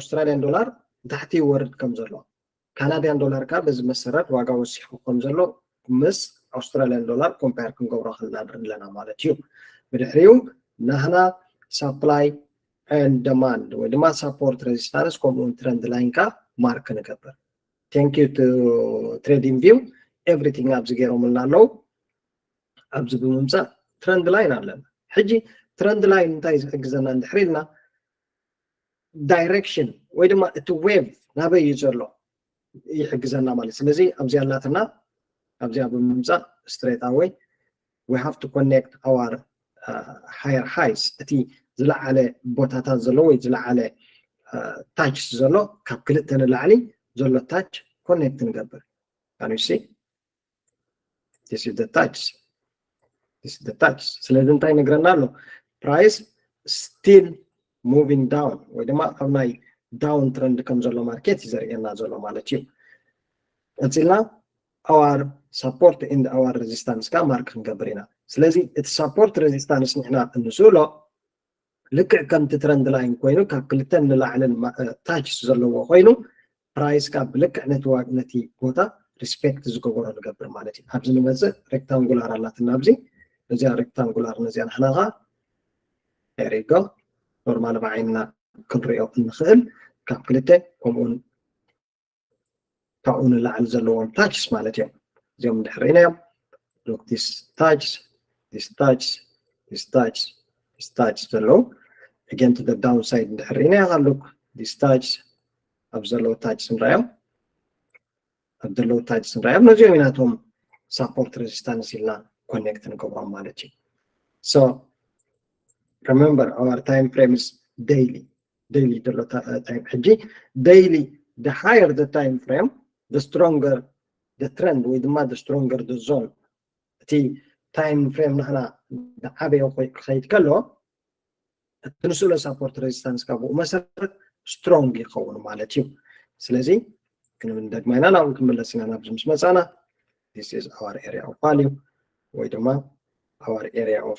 ኣውስትራልያን ዶላር ንታሕቲ ይወርድ ከም ዘሎ፣ ካናድያን ዶላር ከኣ በዚ መሰረት ዋጋ ወሲኹ ከም ዘሎ ምስ ኣውስትራልያን ዶላር ኮምፓየር ክንገብሮ ከለና ንርኢ ኣለና ማለት እዩ። ብድሕሪኡ ናህና ሳፕላይ ኤንድ ደማንድ ወይ ድማ ሳፖርት ሬዚስታንስ ከምኡ እውን ትረንድ ላይን ከኣ ማርክ ንገብር። Thank you to Trading View, everything ኣብዚ ገይሮምልና ኣለዉ። ኣብዚ ብምምፃእ ትረንድ ላይን ኣለና። ሕጂ ትረንድ ላይን እንታይ ዝሕግዘና እንድሕር ኢልና ዳይሬክሽን ወይ ድማ እቲ ዌቭ ናበይ እዩ ዘሎ ይሕግዘና ማለት። ስለዚ ኣብዚኣ ኣላትና ኣብዚኣ ብምምፃእ straight away we have to connect our higher highs፣ እቲ ዝለዓለ ቦታታት ዘሎ ወይ ዝለዓለ ታች ዘሎ ካብ ክልተ ንላዕሊ ዘሎ ታች ኮኔክት ንገብር። Can you see? This is the touch. This is the touch. ስለዚ እንታይ ነግረና ኣሎ? Price still moving down ወይ ድማ ኣብ ናይ ዳውን ትረንድ ከም ዘሎ ማርኬት እዩ ዘርእየና ዘሎ ማለት እዩ። ቀፂልና our support and our resistance ከኣ ማርክ ክንገብር ኢና። ስለዚ እቲ ሳፖርት ሬዚስታንስ ንሕና እንስእሎ ልክዕ ከምቲ ትረንድ ላይን ኮይኑ ካብ ክልተን ንላዕልን ታች ዘለዎ ኮይኑ ፕራይስ ከኣ ብልክዕ ነቲ ዋ- ነቲ ቦታ ሪስፔክት ዝገበሮ ንገብር ማለት እዩ። ኣብዚ ንመፅእ ሬክታንጉላር ኣላትና ኣብዚ እዚኣ ሬክታንጉላር ነዚኣ ንሕና ከኣ ሪጎ ኖርማል ብዓይንና ክንሪኦ እንኽእል ካብ ክልተ ከምኡውን ካብኡ ንላዕሊ ዘለዎም ታችስ ማለት እዮም። እዚኦም እንድሕር ርኢናዮም look this touch this touch this touch this touch ዘለዉ again to the downside እንድሕር ርኢናዮ ከኣ look this touch ኣብ ዘለዉ ታችስ ንራዮም ኣብ ዘለዉ ታችስ ንራዮም ነዚኦም ኢናቶም ሳፖርት ሬዚስታንስ ኢልና ኮኔክት ንገብሮም ማለት እዩ። So remember our time frame is daily daily ዘሎ ታይም ሕጂ daily the higher the time frame the stronger the trend ወይ ድማ the stronger the zone እቲ ታይም ፍሬም ንሕና ዝዓበየ ክኸይድ ከሎ እቲ ንስእሎ ሳፖርት ሬዚስታንስ ካብ ብኡ መሰረት ስትሮንግ ይኸውን ማለት እዩ። ስለዚ ክንደግማ ኢና ናብኡ ክንምለስ ኢና ናብዚ ምስ መፃና this is our area of value ወይ ድማ our area of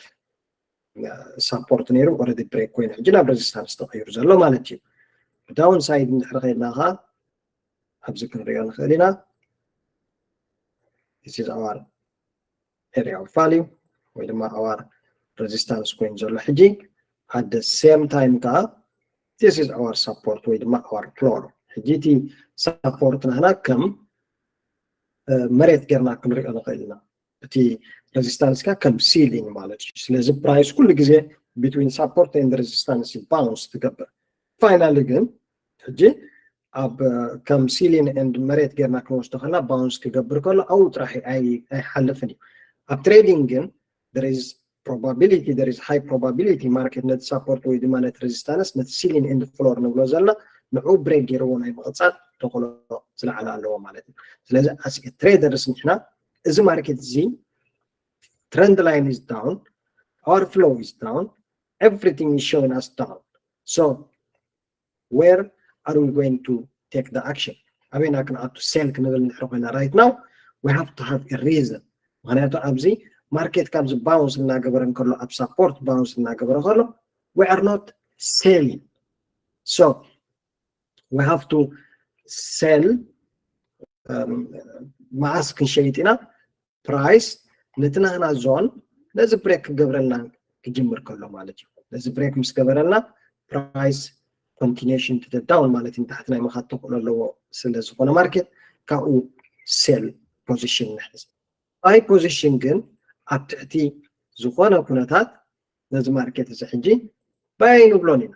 support ነይሩ already break ኮይኑ ሕጂ ናብ ሬዚስታንስ ተቐይሩ ዘሎ ማለት እዩ። ዳውን ሳይድ እንድሕር ከይድና ከዓ ኣብዚ ክንሪኦ ንኽእል ኢና። This is our area of value ወይ ድማ our resistance ኮይኑ ዘሎ ሕጂ at the same time ከዓ this is our support ወይ ድማ our floor። ሕጂ እቲ ሳፖርት ናህና ከም መሬት ጌርና ክንሪኦ ንኽእል ኢና። እቲ ሬዚስታንስ ከ ከም ሲሊንግ ማለት እዩ። ስለዚ ፕራይስ ኩሉ ግዜ between support and resistance bounce ትገብር። ፋይናሊ ግን ሕጂ ኣብ ከም ሲሊንግ and መሬት ጌርና ክንወስዶ ከለና ባውንስ ክገብር ከሎ ኣብኡ ጥራሕ ኣይሓልፍን እዩ። ኣብ ትሬዲንግ ግን there is probability there is high probability ማርኬት ነቲ ሳፖርት ወይ ድማ ነቲ ሬዚስታንስ ነቲ ሲሊንግ and ፍሎር ንብሎ ዘለና ንዑ ብሬክ ገይርዎ ናይ ምቕፃል ተኽእሎ ዝለዓለ ኣለዎ ማለት እዩ። ስለዚ as ትሬደርስ ንሕና እዚ ማርኬት እዚ trend line is down, our flow is down, everything is showing us down. So where are we going to take the action? ኣበይና ክንኣቱ ሴል ክንብል ንድሕር ኮይና right now we have to have a reason። ምክንያቱ ኣብዚ ማርኬት ካብዚ ባውንስ እናገበረ እንከሎ ኣብ ሳፖርት ባውንስ እናገበረ ከሎ we are not selling. So we have to sell መዓስ ክንሸይጥ ኢና ፕራይስ ነቲ ናህና ዞን ነዚ ብሬክ ክገብረልና ክጅምር ከሎ ማለት እዩ። ነዚ ብሬክ ምስ ገበረልና ፕራይስ continuation to the down ማለት እዩ። ንታሕቲ ናይ ምኻድ ተኽእሎ ኣለዎ ስለ ዝኾነ ማርኬት ካብኡ ሴል ፖዚሽን ንሕዝ። ባይ ፖዚሽን ግን ኣብ ትሕቲ ዝኾነ ኩነታት ነዚ ማርኬት እዚ ሕጂ ባይ ኣይንብሎን ኢና።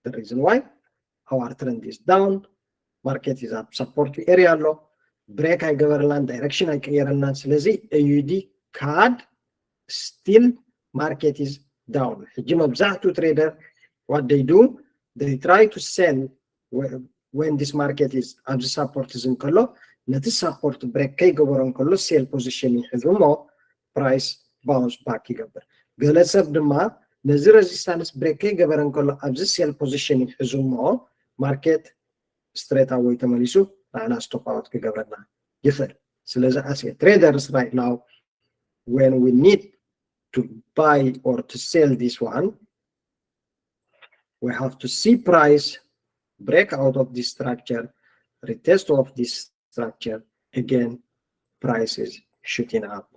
The reason why our trend is down, market is ኣብ support area ኣሎ፣ ብሬክ ኣይገበረልናን ዳይሬክሽን ኣይቀየረልናን። ስለዚ A U D cad still market is down። ሕጂ መብዛሕትኡ ትሬደር what they do they try to sell when this market is ኣብዚ ሳፖርት እዚ እንከሎ ነቲ ሳፖርት ብሬክ ከይገበሮ እንከሎ ሴል ፖዚሽን ይሕዙ እሞ ፕራይስ ባውንስ ባክ ይገብር። ገለ ሰብ ድማ ነዚ ሬዚስታንስ ብሬክ ከይገበረ እንከሎ ኣብዚ ሴል ፖዚሽን ይሕዙ እሞ ማርኬት ስትሬት ኣወይ ተመሊሱ ንዓና ስቶፕ ኣውት ክገብረና ይኽእል። ስለዚ as traders right now when we need to buy or to sell this one we have to see price breakout of this structure, retest of this structure, again, price is shooting up.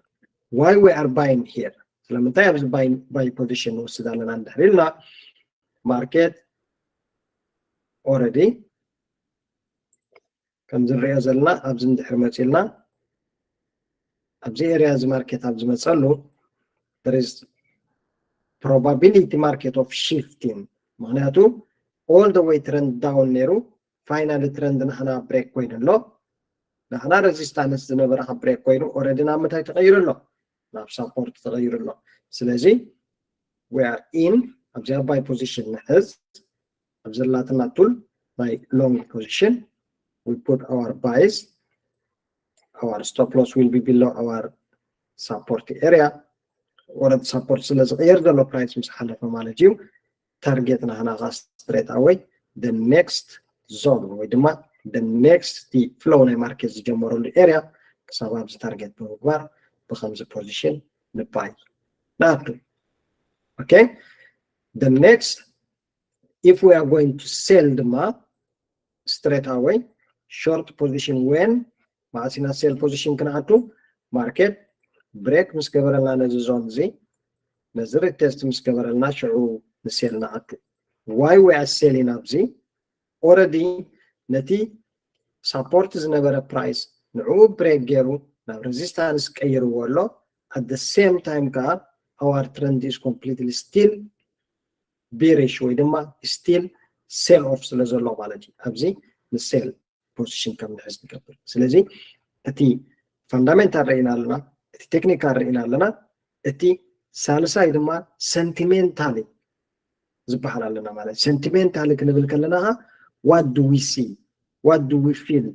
Why we are buying here? ስለምንታይ ኣብዚ buy position ንወስድ ኣለና እንድሕር ኢልና፣ market already ከምዚ ንሪኦ ዘለና ኣብዚ እንድሕር መፂልና፣ ኣብዚ area እዚ market ኣብ ዝመፀሉ፣ there is probability market of shifting። ምክንያቱ all the way trend down ነይሩ፣ finally trend ናሕና break ኮይኑ ኣሎ። ናሕና resistance ዝነበረ ካብ break ኮይኑ already ናብ ምንታይ ተቐይሩ ኣሎ? ናብ support ተቐይሩ ኣሎ። ስለዚ we are in፣ ኣብዚኣ buy position ንሕዝ። ኣብ ዘላትና tool ናይ long position, we put our buys, our stop loss will be below our support area. ወረድ support ስለ ዝቕየር ዘሎ price ምስ ሓለፈ ማለት እዩ። Target ናህና ኸዓ straight away the next zone ወይ ድማ the next flow ናይ market ዝጀመረሉ area ክሳብ ኣብዚ target ብምግባር ብከምዚ position ን buy ንኣቱ። Okay, the next, if we are going to sell ድማ straight away short position when መዓስ ኢና sell position ክንኣቱ? Market break ምስ ገበረልና ነዚ zone እዚ፣ ነዚ retest ምስ ገበረልና ሽዑ ን sell ንኣቱ። Why we are selling ኣብዚ? Already ነቲ support ዝነበረ price ንዕኡ break ገይሩ ናብ resistance ቀይርዎ ኣሎ። At the same time ከዓ our trend is completely still bearish ወይ ድማ still sell off ስለ ዘሎ ማለት እዩ። ኣብዚ ን sell position ከም ንሕዝ ንገብር። ስለዚ እቲ fundamental ርኢና ኣለና፣ እቲ technical ርኢና ኣለና፣ እቲ ሳልሳይ ድማ sentimental ዝበሃል ኣለና ማለት። Sentimental ክንብል ከለና ኸዓ what do we see? What do we feel?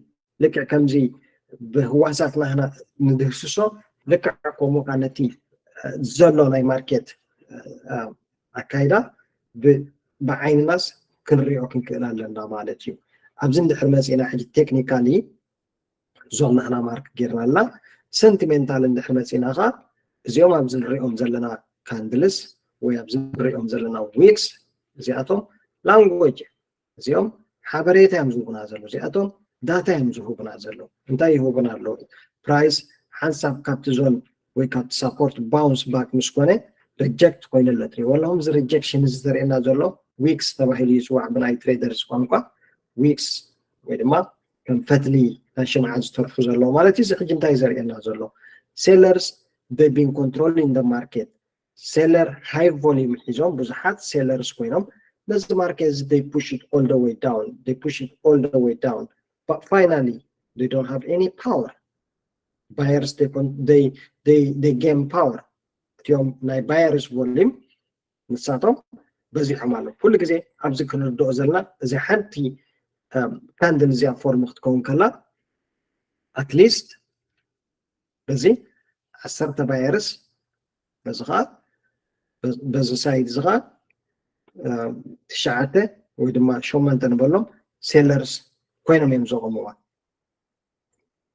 ልክዕ ከምዚ ብህዋሳትና ንድህስሶ፣ ልክዕ ከምኡ ከዓ ነቲ ዘሎ ናይ market ኣካይዳ ብዓይንናስ ክንሪኦ ክንክእል ኣለና ማለት እዩ። ኣብዚ እንድሕር መፂና ሕጂ technically zone ንሕና mark ጌርና ኣለና። Sentimental እንድሕር መፂና ከዓ እዚኦም ኣብዚ ንሪኦም ዘለና candles ወይ ኣብዚ ንሪኦም ዘለና wicks እዚኣቶም language እዚኦም ሓበሬታ እዮም ዝህቡና ዘለዉ። እዚኣቶም data እዮም ዝህቡና ዘለዉ። እንታይ ይህቡና ኣለዉ? Price ሓንሳብ ካብቲ zone ወይ ካብቲ support bounce back ምስ ኮነ reject ኮይኑ ኣሎ ትሪእዎ ኣለኹም። እዚ rejection እዚ ዘርእየና ዘሎ wicks ተባሂሉ ይፅዋዕ ብናይ traders ቋንቋ። Wicks ወይ ድማ ከም ፈትሊ ናይ ሽምዓ ዝተርፉ ዘለዉ ማለት እዩ። እዚ ሕጂ እንታይ ዘርእየና ዘሎ? Sellers, they've been controlling the market. Seller high volume ሒዞም ብዙሓት sellers ኮይኖም ነዚ market እዚ they push it all the way down, they push it all the way down, but finally they don't have any power. Buyers they con- they they they gain power. እቲኦም ናይ buyers volume ንሳቶም በዚሖም ኣለዉ። ኩሉ ግዜ ኣብዚ ክንርድኦ ዘለና እዚ ሓንቲ candle እዚኣ form ክትከውን ከላ at least በዚ ዓሰርተ buyers በዚ ከዓ በዚ side እዚ ከዓ ትሽዓተ ወይ ድማ ሸሞንተ ንበሎም sellers ኮይኖም እዮም ዘቆምዋ።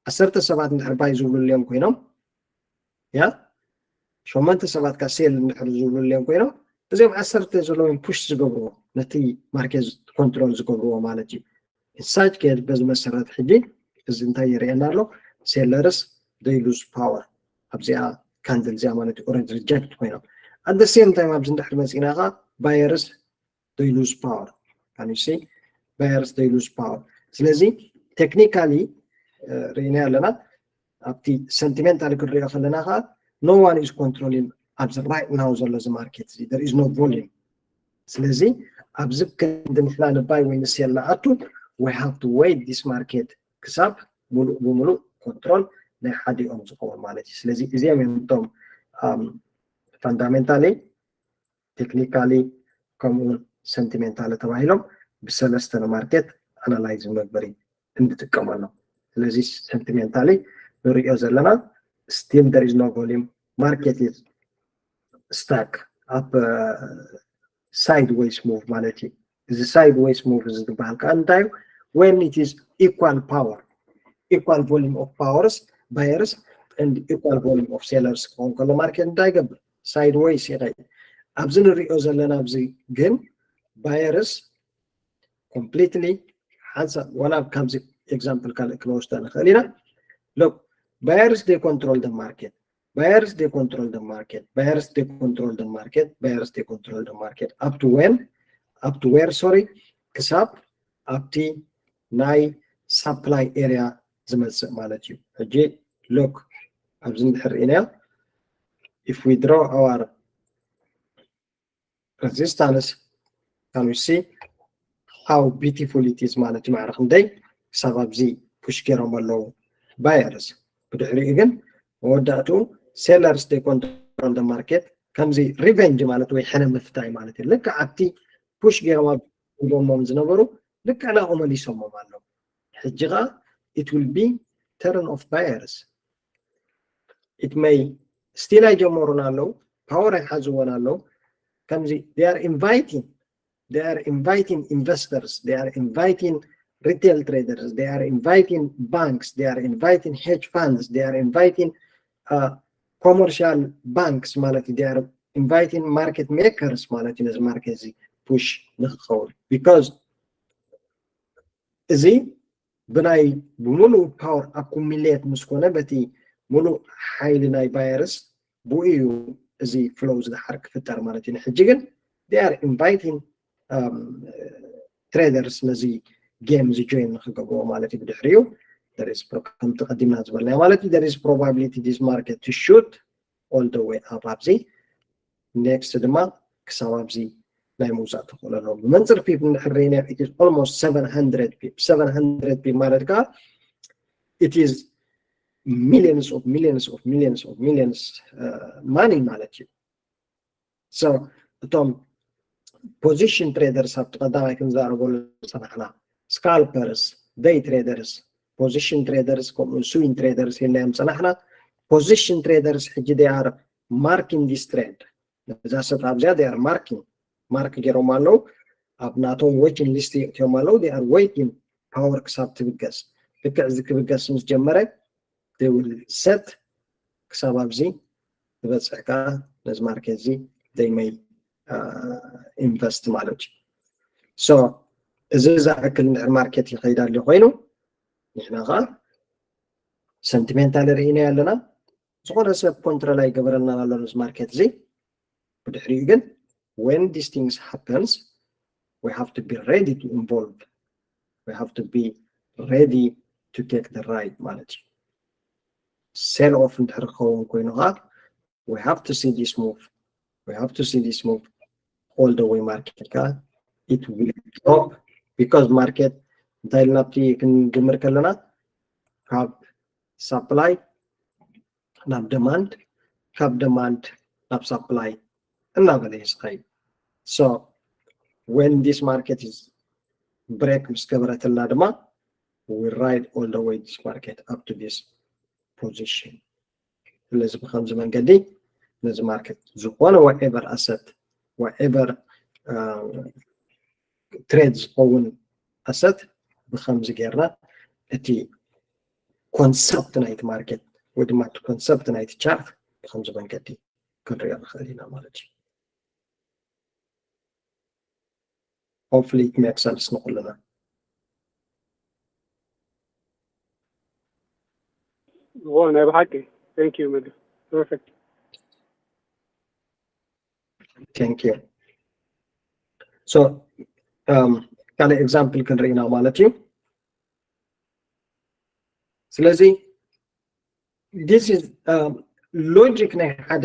ዓሰርተ ሰባት እንድሕር buy ዝብሉ ኣለዮም ኮይኖም ያ ሸሞንተ ሰባት ከዓ sell እንድሕር ዝብሉ ኣለዮም ኮይኖም እዚኦም ዓሰርተ ዘለዎም push ዝገብርዎ ነቲ market control ዝገብርዎ ማለት እዩ። In such case በዚ መሰረት ሕጂ እዚ እንታይ የርእየና ኣሎ? Sellers they lose power ኣብዚኣ candle እዚኣ ማለት እዩ። Already reject ኮይኖም at the same time ኣብዚ እንድሕር መፂና ከዓ buyers they lose power. Can you see? Buyers they lose power. ስለዚ technically ርኢና ኣለና ኣብቲ sentimental ክንሪኦ ከለና ከዓ no one is controlling ኣብዚ right now ዘሎ እዚ market እዚ there is no volume። ስለዚ ኣብዚ ክንዲ ንሕና ን buy ወይ ን sell ንኣቱ we have to wait this market ክሳብ ሙሉእ ብሙሉእ control ናይ ሓዲኦም ዝኸውን ማለት እዩ። ስለዚ እዚኦም እዮም እቶም fundamentally technically ከምኡውን sentimental ተባሂሎም ብሰለስተ ን market analyze መግበሪ እንጥቀመሎም። ስለዚ sentimentally ንሪኦ ዘለና still there is no volume, market is stuck up sideways move ማለት እዩ። እዚ sideways move እዚ ዝበሃል ከዓ እንታይ እዩ? When it is equal power, equal volume of powers, buyers and equal volume of sellers ክኸውን ከሎ market እንታይ ይገብር? Sideways ይኸይድ። ኣብዚ ንሪኦ ዘለና ኣብዚ ግን buyers completely ሓንሳብ ዋላ ካብዚ example ካልእ ክንወስዳ ንኽእል ኢና። Look, buyers they control the market, buyers they control the market, buyers they control the market, buyers they control the market up to when, up to where, sorry, ክሳብ ኣብቲ ናይ supply area ዝመጽእ ማለት እዩ። ሕጂ look ኣብዚ እንድሕር ርኢናዮ, if we draw our resistance, can we see how beautiful it is ማለት እዩ። ማዕረ ክንደይ ክሳብ ኣብዚ push ገይሮም ኣለዉ buyers። ብድሕሪኡ ግን መወዳእቱ sellers they control the market፣ ከምዚ revenge ማለት ወይ ሕነ ምፍታይ ማለት እዩ። ልክዕ ኣብቲ push ገይሮም ኣብ ሂቦሞም ዝነበሩ ልክዕ ናብኡ መሊሶሞም ኣለዉ። ሕጂ ኸዓ it will be turn of buyers. It may still ኣይጀመሩን ኣለዉ፣ power ኣይሓዝዎን ኣለዉ። ከምዚ they are inviting, they are inviting investors, they are inviting retail traders, they are inviting banks, they are inviting hedge funds, they are inviting uh, commercial banks ማለት እዩ። They are inviting market makers ማለት እዩ። ነዚ market እዚ push ንክኸውን because እዚ ብናይ ብምሉእ power accumulate ምስ ኮነ በቲ ሙሉእ ሓይሊ ናይ buyers ብኡ እዩ እዚ flow ዝደሓር ክፍጠር ማለት እዩ። ንሕጂ ግን they are inviting um, traders ነዚ game እዚ join ንክገብርዎ ማለት እዩ። ብድሕሪኡ there is pro- ከምቲ ቀዲምና ዝበልናዮ ማለት እዩ there is probability this market to shoot all the way up ኣብዚ next ድማ ክሳብ ኣብዚ ናይ ምውፃእ ተኽእሎ ኣለዎ። ብመንፅር pip እንድሕር ርኢናዮ it is almost seven hundred pip፣ seven hundred pip ማለት ከዓ it is millions of millions of millions of millions uh, money ማለት እዩ። So እቶም position traders ኣብቲ ቀዳማይ ክንዛረበሉ ዝፀናሕና scalpers፣ day traders፣ position traders ከምኡ swing traders ኢልናዮም ፀናሕና። Position traders ሕጂ they are marking this trend። ነዛ set ኣብዚኣ they are marking፣ mark ገይሮም ኣለዉ። ኣብ ናቶም watching list የእትዮም ኣለዉ። They are waiting power ክሳብ ትብገስ። ልክዕ እዚ ክብገስ ምስ ጀመረ they will set ክሳብ ኣብዚ ዝበፅሕ ከዓ ነዚ market እዚ they may uh, invest ማለት እዩ። So እዚ ዝኣክል እንድሕር market ይኸይድ ኣሎ ኮይኑ ንሕና ከዓ sentimental ርኢናዮ ኣለና። ዝኾነ ሰብ control ኣይገበረልናን ኣሎ ነዚ market እዚ። ብድሕሪኡ ግን when these things happens we have to be ready to involve, we have to be ready to take the ride ማለት እዩ። Sell off እንድሕር ክኸውን ኮይኑ ከዓ we have to see this move, we have to see this move all the way market ከዓ it will drop because market እንታይ ኢልና ኣብቲ ክንጅምር ከለና ካብ supply ናብ demand፣ ካብ demand ናብ supply እናበለ እዩ ዝኸይድ። So when this market is break ምስ ገበረትልና ድማ we ride all the way this market up to this position። ስለዚ ብከምዚ መንገዲ ነዚ market ዝኾነ whatever asset whatever trade ዝኸውን asset ብከምዚ ጌርና እቲ concept ናይቲ market ወይ ድማ እቲ concept ናይቲ chart ብከምዚ መንገዲ ክንሪኦ ንኽእል ኢና ማለት እዩ። Hopefully it makes sense ንኩልና። ዎ ናይ ብሓቂ thank you መድር perfect Thank you. So um, ካልእ example ክንርኢ ኢና ማለት እዩ። ስለዚ this is um, logic ናይ ሓደ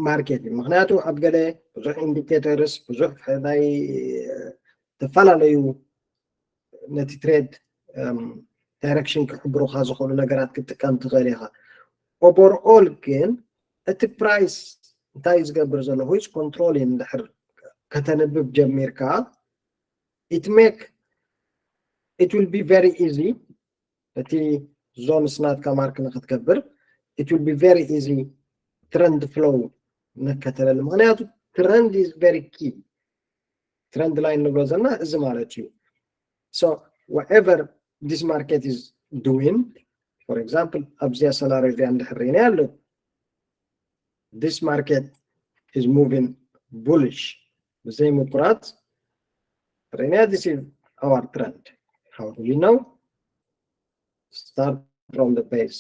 market እዩ። ምክንያቱ ኣብ ገለ ብዙሕ indicators ብዙሕ ናይ ዝተፈላለዩ ነቲ trade direction ክሕብሩካ ዝኽእሉ ነገራት ክትጥቀም ትኽእል ኢኻ። Overall ግን እቲ price እንታይ ዝገብር ዘሎ who is controlling እንድሕር ከተንብብ ጀሚርካ it make it will be very easy እቲ ዞንስ ናትካ mark ንክትገብር it will be very easy trend flow ንከተለሉ። ምክንያቱ trend is very key። Trend line ንብሎ ዘለና እዚ ማለት እዩ። So whatever this market is doing, for example ኣብዚኣ ሰላሪ እዚኣ እንድሕር ርኢናያ ኣሎ this market is moving bullish ብዘይ ምቁራፅ ርኢናያ this is our trend. How do we know? Start from the base,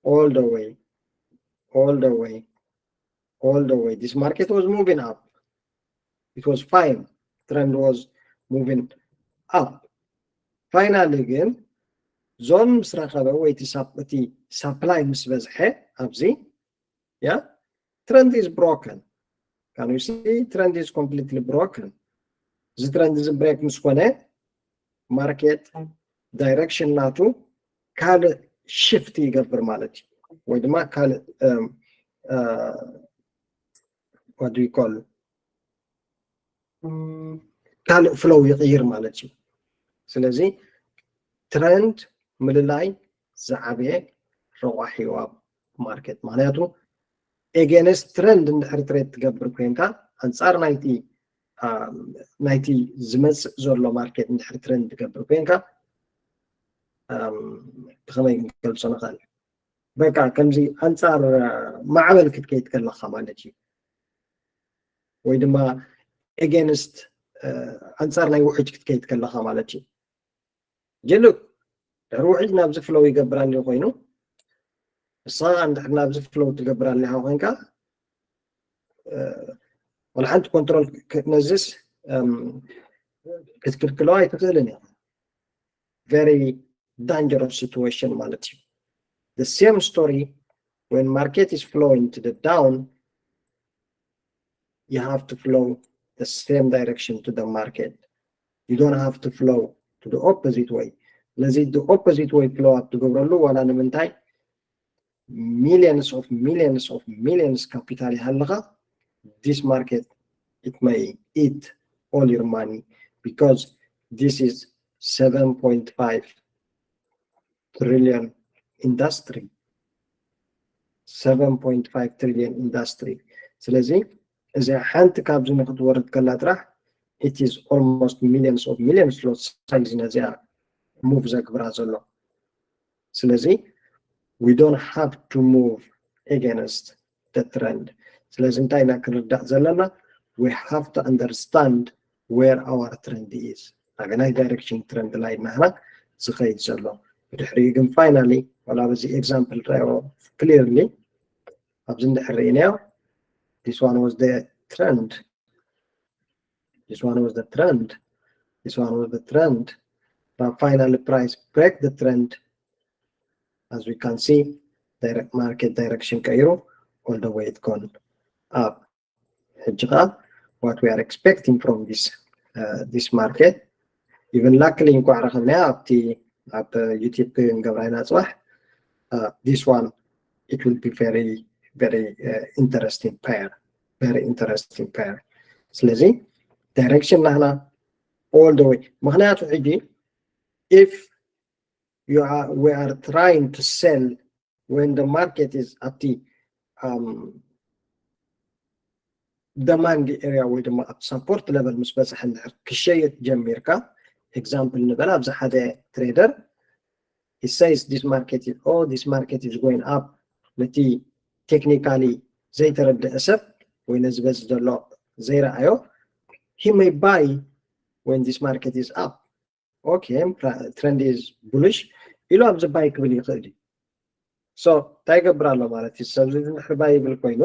all the way, all the way, all the way. This market was moving up. It was fine. Trend was moving up. Finally ግን ዞን ምስ ረኸበ ወይ እቲ ሳፕላይ ምስ በዝሐ ኣብዚ ያ trend is broken. Can you see? Trend is completely broken. እዚ trend እዚ break ምስ ኮነ market direction ናቱ ካልእ shift ይገብር ማለት እዩ፣ ወይ ድማ ካልእ what do you call ካልእ flow ይቕይር ማለት እዩ። ስለዚ trend ምልላይ ዝዓበየ ረቋሒ እዩ ኣብ market፣ ምክንያቱ against trend እንድሕር trade ትገብር ኮይንካ፣ ኣንጻር ናይቲ ናይቲ ዝመጽእ ዘሎ market እንድሕር trend ትገብር ኮይንካ፣ ብኸመይ ክንገልጾ ንኽእል? በቃ ከምዚ ኣንጻር ማዕበል ክትከይድ ከለኻ ማለት እዩ፣ ወይ ድማ against ኣንጻር ናይ ውሕጅ ክትከይድ ከለኻ ማለት እዩ። ጀሉ ድሕሪ ውሕጅ ናብዚ flow ይገብር ኣሎ ኮይኑ፣ ንስኻ እንድሕር ናብዚ flow ትገብር ኣለኻ ኮይንካ፣ ወላ ሓንቲ control ነዝስ ክትክልክሎ ኣይትኽእልን ኢኻ። Very dangerous situation ማለት እዩ። The same story, when market is flowing to the down, you have to flow the same direction to the market. You don't have to flow to the opposite way. ስለዚ the opposite way flow up ትገብረሉ ዋላ ንምንታይ? Millions of millions of millions capital ይሃልኻ፣ this market, it may eat all your money, because this is seven point five trillion industry. Seven point five trillion industry. ስለዚ እዚኣ ሓንቲ ካብዚ ንክትወርድ ከላ ጥራሕ፣ it is almost millions of millions lot size ነዚኣ move ዘግብራ ዘሎ። ስለዚ we don't have to move against the trend። ስለዚ እንታይ ኢና ክንርዳእ ዘለና? We have to understand where our trend is። ኣበናይ direction trend line ናህና ዝኸይድ ዘሎ። ብድሕሪኡ ግን finally፣ ዋላ በዚ example ራዮ clearly ኣብዚ እንድሕር ርኢናዮ፣ this one was the trend, this one was the trend, this one was the trend, but finally price break the trend. As we can see, direct market direction ቀይሩ all the way it gone up. ሕጂ ከዓ what we are expecting from this this market, even luckily እንኳዕ ረኸብናያ ኣብቲ ኣብ YouTube ክንገብራ ኢና ጽባሕ። This one, it will be very very interesting pair, very interesting pair. ስለዚ direction ናህና all the way፣ ምክንያቱ ሕጂ if you are, we are trying to sell when the market is ኣብቲ demand area ወይ ድማ ኣብ support level ምስ በፅሐ እንድሕር ክሸየጥ ጀሚርካ፣ example ንበል፣ ኣብዚ ሓደ trader he says this market is, oh, this market is going up፣ ነቲ technically ዘይተረደአ ሰብ ወይ ነዚ በዚ ዘሎ ዘይረኣዮ፣ he may buy when this market is up. Okay, trend is bullish ኢሉ ኣብዚ buy ክብል ይኽእል እዩ። So እንታይ ይገብር ኣሎ ማለት እዩ? ሰብ እዚ ድሕሪ buy ይብል ኮይኑ፣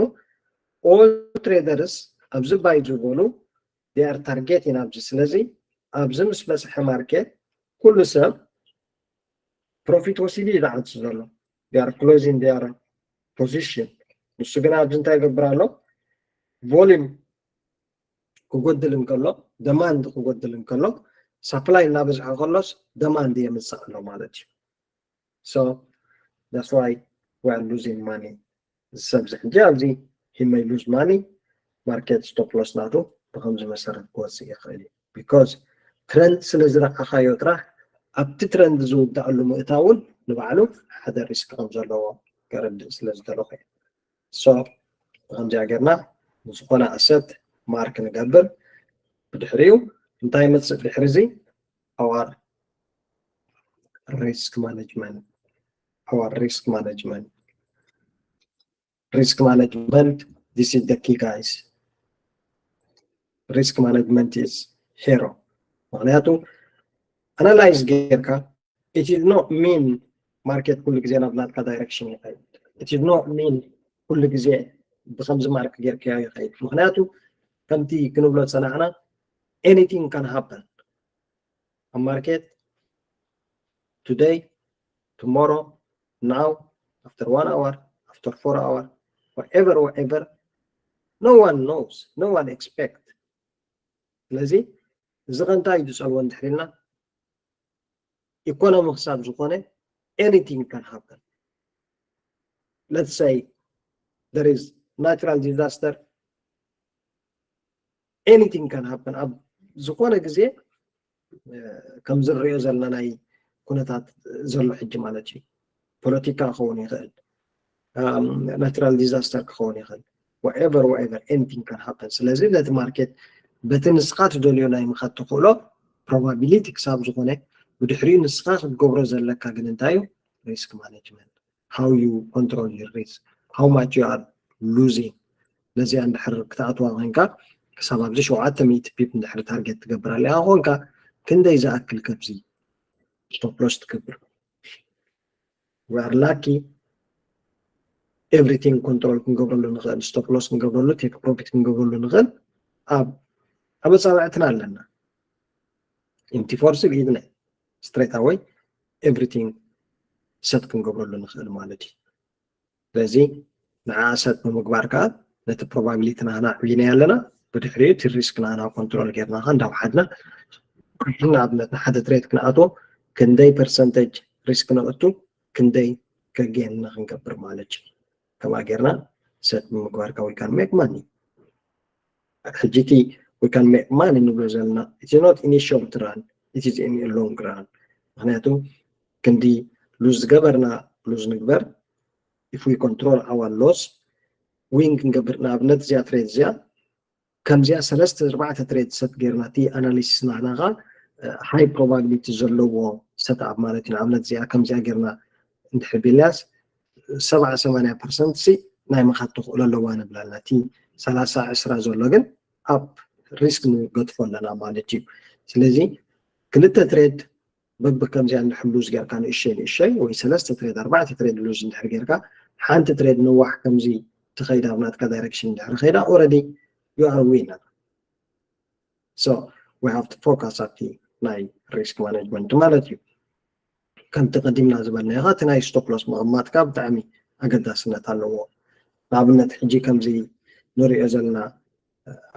all traders ኣብዚ buy ዝበሉ they are targeting ኣብዚ። ስለዚ ኣብዚ ምስ በፅሐ market ኩሉ ሰብ profit ወሲዱ እዩ ዝዓቱ ዘሎ። They are closing their position። ንሱ ግን ኣብዚ እንታይ ይገብር ኣሎ? Volume ክጎድል እንከሎ፣ demand ክጎድል እንከሎ፣ supply እናበዝሐ ከሎስ demand የምፅእ ኣሎ ማለት እዩ። So that's why we are losing money። እዚ ሰብ እዚ ሕጂ ኣብዚ he may lose money፣ market stop loss ናቱ ብከምዚ መሰረት ክወፅእ ይኽእል እዩ። Because trend ስለ ዝረኣኻዮ ጥራሕ ኣብቲ trend ዝውዳእሉ ምእታውን ንባዕሉ ሓደ risk ከም ዘለዎ ከረድእ ስለ ዝደለኹ እየ። So ብከምዚኣ ጌርና ንዝኾነ asset mark ንገብር። ብድሕሪኡ እንታይ ይመፅእ ድሕሪ እዚ? Our risk management, our risk management, risk management, this is the key, guys. Risk management is hero። ምክንያቱ analyze ጌርካ it is not mean market ኩሉ ግዜ ናብ ናትካ direction ይኸይድ። It is not mean ኩሉ ግዜ ብከምዚ mark ጌርካዮ ይኸይድ። ምክንያቱ ከምቲ ክንብሎ ዝጸናሕና anything can happen ኣብ market today, tomorrow, now, after one hour, after four hour, whatever, whatever, no one knows, no one expect. ስለዚ እዚ ከ እንታይ እዩ ዝጸልዎ እንድሕር ኢልና ኢኮኖሚ ክሳብ ዝኾነ anything can happen. Let's say there is natural disaster, anything can happen ኣብ ዝኾነ ግዜ ከም ዝንሪኦ ዘለና ናይ ኩነታት ዘሎ ሕጂ ማለት እዩ። ፖለቲካ ክኸውን ይኽእል፣ natural disaster ክኸውን ይኽእል፣ whatever whatever anything can happen። ስለዚ ነቲ market በቲ ንስኻ ትደልዮ ናይ ምኻድ ተኽእሎ probability ክሳብ ዝኾነ ብድሕሪኡ ንስኻ ክትገብሮ ዘለካ ግን እንታይ እዩ? Risk management, how you control your risk, how much you are losing። ነዚኣ እንድሕር ክትኣትዋ ኮንካ ክሳብ ኣብዚ ሸውዓተ ሚእቲ pip እንድሕር target ትገብር ኣለኻ ኮንካ ክንደይ ዝኣክል ከብዚ stop loss ትገብር? We are lucky everything control ክንገብረሉ ንኽእል፣ stop loss ክንገብረሉ take profit ክንገብረሉ ንኽእል ኣብ ኣብ ኣጻብዕትና ኣለና። empty force ብኢድና straight away everything set ክንገብረሉ ንኽእል ማለት እዩ። ስለዚ ንዓ set ብምግባር ከዓ ነቲ probability ናህና ዕብይናዮ ኣለና። ብድሕሪኡ እቲ risk ናህና control ጌርና ከዓ እንዳውሓድና ንኣብነት ንሓደ trade ክንኣትዎ ክንደይ percentage risk ነእቱ ክንደይ ከጌንና ክንገብር ማለት እዩ። ከምኣ ጌርና set ብምግባር ከዓ we can make money። ሕጂ እቲ we can make money ንብሎ ዘለና it is not in a short run, it is in a long run። ምክንያቱ ክንዲ lose ዝገበርና lose ንግበር if we control our loss win ክንገብር ንኣብነት እዚኣ trade እዚኣ ከምዚኣ ሰለስተ ኣርባዕተ trade set ጌርና እቲ analysis ናህና ከዓ high probability ዘለዎ set up ማለት እዩ። ንኣብነት እዚኣ ከምዚኣ ጌርና እንድሕር ቢልናስ ሰብዓ ሰማንያ percent ሲ ናይ ምኻድ ተኽእሎ ኣለዋ ንብላልና። እቲ ሰላሳ ዕስራ ዘሎ ግን ኣብ risk ንገድፎ ኣለና ማለት እዩ። ስለዚ ክልተ trade በብከምዚኣ እንድሕር lose ጌርካ ንእሸይ ንእሸይ ወይ ሰለስተ trade ኣርባዕተ trade lose እንድሕር ጌርካ ሓንቲ trade ንዋሕ ከምዚ ትኸይድ ኣብ ናትካ direction እንድሕር ኸይዳ already you are winner። So we have to focus ኣብቲ ናይ risk management ማለት እዩ። ከምቲ ቀዲምና ዝበልናዮ ከዓ እቲ ናይ stop loss ምቕማጥካ ብጣዕሚ ኣገዳስነት ኣለዎ። ንኣብነት ሕጂ ከምዚ ንሪኦ ዘለና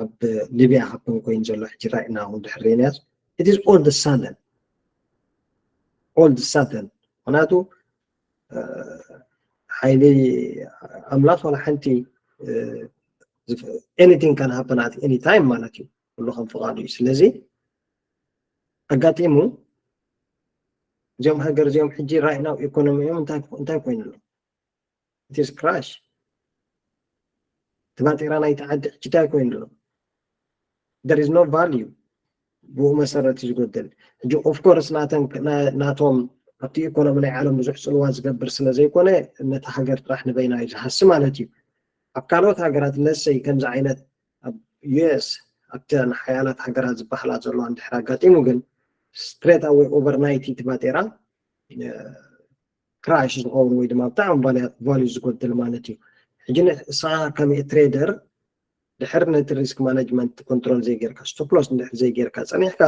ኣብ ሊብያ happen ኮይኑ ዘሎ ሕጂ right now እንድሕር ርኢናዮስ it is all the sudden all the sudden ምክንያቱ ሓይሊ ኣምላኽ ዋላ ሓንቲ anything can happen at any time ማለት እዩ። ኩሉ ከም ፍቓዱ እዩ። ስለዚ ኣጋጢሙ እዚኦም ሃገር እዚኦም ሕጂ right now ኢኮኖሚኦም እንታይ እንታይ ኮይኑ ኣሎ? It is crash። እቲ ባጤራ ናይቲ ዓዲ ሕጂ እንታይ ኮይኑ ኣሎ? There is no value። ብኡ መሰረት እዩ ዝጎደል። ሕጂ of course ናተን ናቶም ኣብቲ ኢኮኖሚ ናይ ዓለም ብዙሕ ፅልዋ ዝገብር ስለ ዘይኮነ ነታ ሃገር ጥራሕ ንበይና እዩ ዝሃሲ ማለት እዩ። ኣብ ካልኦት ሃገራት let's say ከምዚ ዓይነት ኣብ US ኣብተን ሓያላት ሃገራት ዝበሃላ ዘለዋ እንድሕር ኣጋጢሙ ግን straight away overnight እቲ ባጤራ crash ዝኸውን ወይ ድማ ብጣዕሚ value ዝጎድል ማለት እዩ። ሕጂ ንስኻ ከም trader ድሕር ነቲ risk management control ዘይጌርካ stop loss እንድሕር ዘይጌርካ ፀኒሕካ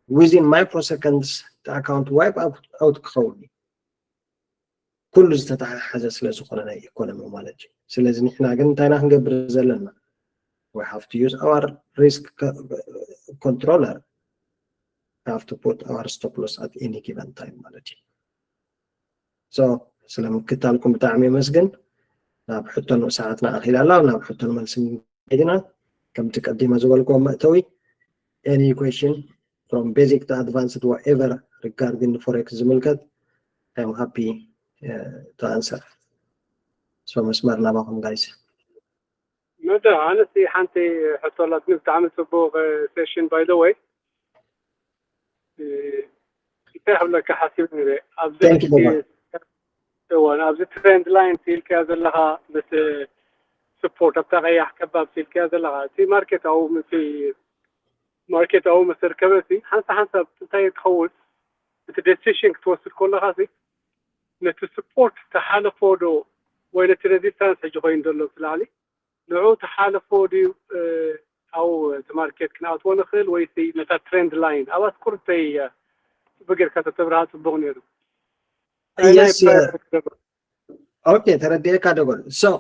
within microseconds እቲ account wipe out ክኸውን እዩ። ኩሉ ዝተተሓሓዘ ስለ ዝኾነ ናይ ኢኮኖሚ ማለት እዩ። ስለዚ ንሕና ግን እንታይና ክንገብር ዘለና? We have to use our risk controller. We have to put our stop loss at any given time ማለት እዩ። So ስለ ምክታልኩም ብጣዕሚ የመስግን። ናብ ሕቶ ንኡስ ሰዓትና ኣኺላ ኣላ። ናብ ሕቶ ንመልሲ ኢና ከምቲ ቀዲመ ዝበልክዎ መእተዊ any question from basic to advanced whatever regarding forex ዝምልከት I'm happy to answer. So መስመር ናባኹም guys። መደ ኣነስ ሓንቲ ሕቶ ኣላትኒ። ብጣዕሚ ፅቡቅ session by the way። እንታይ ክብለካ ሓሲብ ነይረ ኣብዚ እዋን ኣብዚ trend line ኢልካዮ ዘለካ ምስ support ኣብታ ቀያሕ ከባብ ኢልካዮ ዘለካ እቲ market ኣብኡ ምስ ማርኬት ኣብኡ መሰርከበሲ ሓንሳ ሓንሳብ እንታይ ትኸውን እቲ decision ክትወስድ ከለኻ ሲ ነቲ support ተሓለፎ ዶ ወይ ነቲ resistance ሕጂ ኮይኑ ዘሎ ስላሊ ንዑ ተሓለፎ ድዩ ኣብኡ እቲ ማርኬት ክንኣትዎ ንኽእል ወይሲ ነታ trend line ኣብኣ ትቁርተይ ጽቡቅ ጌርካ ተተብርሃ ጽቡቅ ነይሩ። ኦኬ ተረዲኤካ ደጎል። So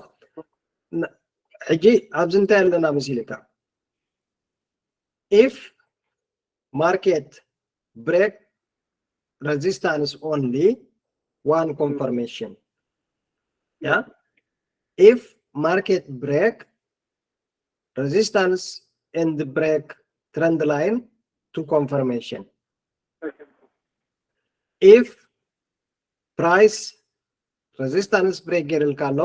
ሕጂ ኣብዚ እንታይ ኣለና መሲልካ? If market break resistance only one confirmation. Yeah. If market break resistance and break trend line to confirmation. If price resistance break ገይርልካ ኣሎ፣